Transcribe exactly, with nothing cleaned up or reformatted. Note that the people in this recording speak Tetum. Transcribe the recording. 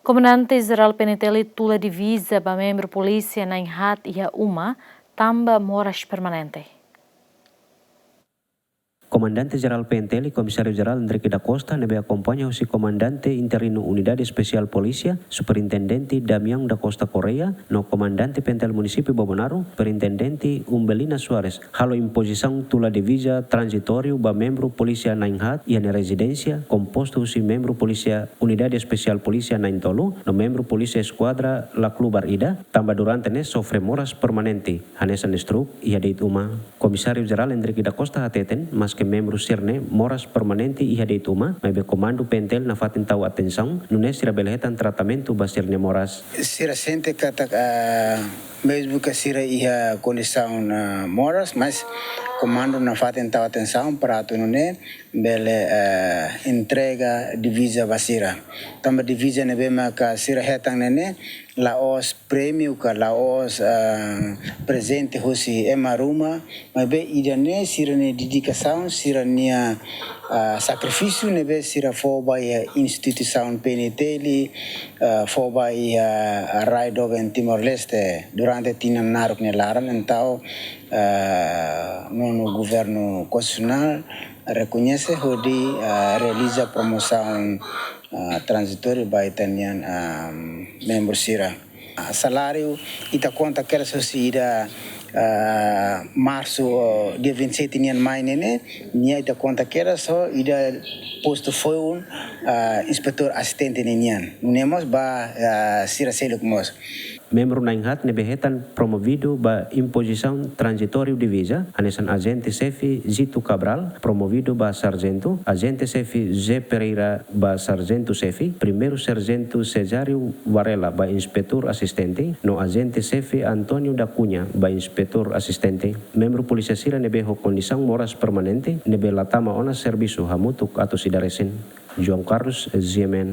Komandante Jerál P N T L tula diviza ba membru polísia na'in-haat iha uma, tanba moras permanente. Komandante Jerál P N T L, Komisáriu Jerál Hendrick da Costa, ne'ebé akompaña husi Komandante Interinu Unidade Espesiál Polísia, Superintendente Damião da Costa Correia, no Komandante P N T L Munisípiu Bobonaro, Superintendente Umbelina Soares, halo impozisaun tula diviza tranzitóriu ba membru polísia na'in-haat iha nia rezidénsia, kompostu husi membru polísia Unidade Espesiál Polísia na'in-tolu, no membru polísia eskuadra la klubar ida, tanba durante ne'e sofre moras permanente, hanesan destruik iha de'it uma. Komisáriu Jerál Hendrick da Costa hateten, maske membru sira-ne'e moras permanente iha de'it uma, maibé Komandu P N T L nafatin tau atensaun, nune'e sira bele hetan tratamentu ba sira-nia moras. Sira sente katak, ah, mezmu ke sira iha kondisaun, ah, moras, mas Komandu nafatin tau atensaun para atu nune'e bele, ah, entrega diviza ba sira. Tanba diviza ne'ebé maka sira hetan ne'e ne'e, la'ós prémiu ka la'ós, ah, prezente husi ema ruma, maibé ida-ne'e sira-nia dedikasaun, sira-nia, ah, sakrifísiu ne'ebé sira fó ba iha instituisaun P N T L, ah, fó ba iha rai doben Timor-Leste durante tinan naruk nia laran, entaun, ah, nonu governu konstitusionál rekoñese hodi, ah, realiza promosaun, ah, tranzitóriu ba ita-nian, ah, membru sira. Ah, saláriu ita konta kedas husi ida, ah, marsu, oh, dia vinte e sete nian mai ne'e ne'e, nia ita konta kedas ho ida postu foun, ah, inspetór asistente ninian. Nune'e mós ba, ah, sira seluk mós. Membru na'in-haat ne'ebé hetan promovidu ba impozisaun tranzitóriu diviza, hanesan ajente xefe Zito Cabral, promovidu ba sarjentu, ajente xefe José Pereira ba sarjentu xefe, primeiru sarjentu Cesário Varela ba inspetór asistente, no ajente xefe António da Cunha ba inspetór asistente. Membru polísia sira ne'ebé ho kondisaun moras permanente, ne'ebé la tama ona servisu hamutuk atus ida resin. João Carlos, G M N.